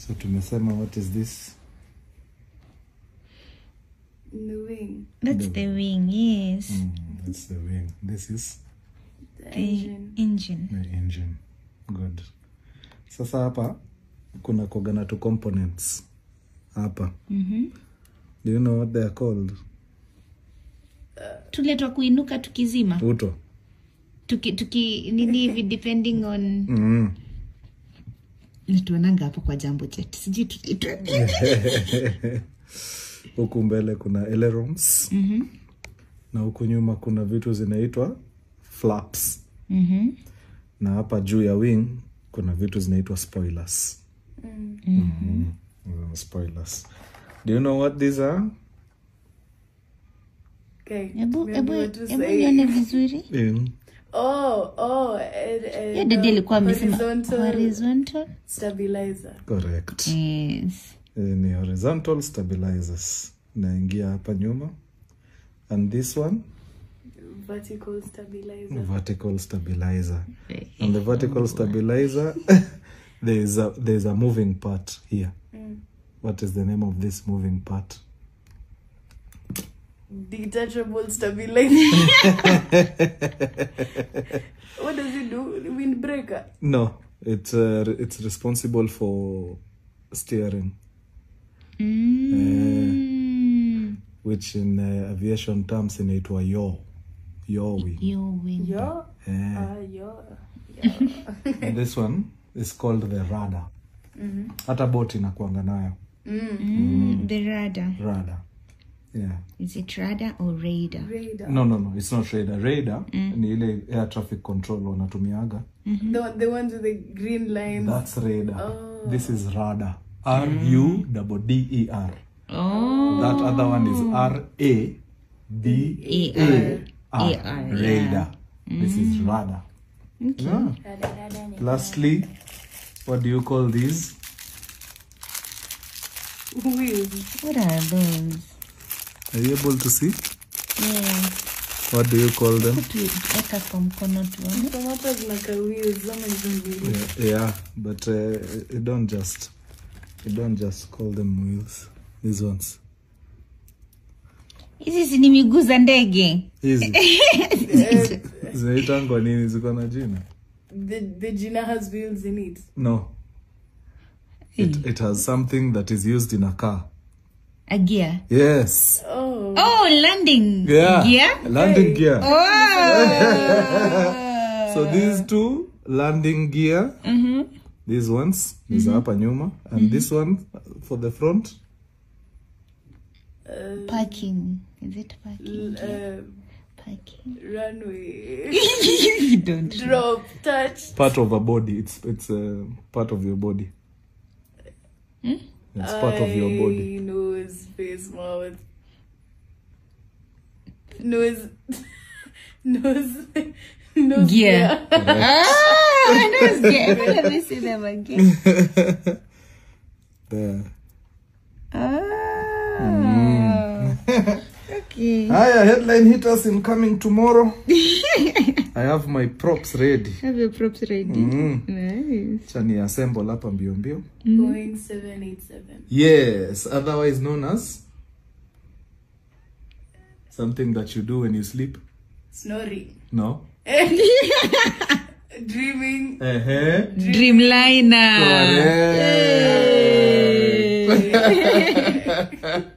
So tumesema what is this? The wing. That's the wing, yes. That's the wing. This is the engine. Engine. The engine. Good. Sasa hapa kuna kuwaga two components. Hapa. Do you know what they are called? Tule twa kuinuka tukizima. Uto. Tuki nini hivi depending on Nituonanga hapo kwa Jambo Jet. Sijui tuitwe. Huku mbele kuna ailerons. Na huku nyuma kuna vitu zinaitwa flaps. Na hapa juu ya wing kuna vitu zinaitwa spoilers. Spoilers. Do you know what these are? Okay. Ebu nione vizuri. Oh, Hiyo dadi alikuwa amesema horizontal stabilizer. Correct. Yes. Ni horizontal stabilizers. Naingia hapa nyuma. And this one? Vertical stabilizer. Vertical stabilizer. And the vertical stabilizer, there's a moving part here. What is the name of this moving part? Detachable stabilizer. What does it do? Windbreaker? No, it's responsible for steering. Which in aviation terms inaitwa yaw. Yaw wing. Yaw wing. Yaw? Yaw. And this one is called the rudder. Hata boat inakuanga nayo. The rudder. Rudder. Yeah. Is it rudder or radar? Radar. No, it's not radar. Radar ni ile air traffic control wanatumiaga. The ones with the green lines. That's radar. Oh. This is rudder. R-U-D-D-E-R. Oh. That other one is R-A-D-A-R. A-R. Radar. This is rudder. Okay. Yeah. Lastly, what do you call these? Wheels. What are those? Are you able to see? Yeah. What do you call them? Yeah, but you don't just call them wheels. These ones. Hizi ni miguu za ndege. Hizi. Zinaitangwa nini? Ziko na jina? The jina has wheels in it. No. It has something that is used in a car. A gear. Yes. Oh, landing gear. Landing gear. Oh. So these two landing gear. These ones is hapa nyuma, and this one for the front. Parking. Is it parking? Parking. Runway. You don't drop, touch. Part of a body. It's part of your body. It's part of your body. Nose, face, mouth. Nose. Nose. Nose gear. Ah, nose gear. Let me see them again. There. Ah. Okay. Hiya, headline hitters incoming tomorrow. I have my props ready. Have your props ready. Nice. Chani assemble hapa mbio mbio. Boeing 787. Yes, otherwise known as something that you do when you sleep. Snoring. No. Dreaming. Dreamliner. Correct.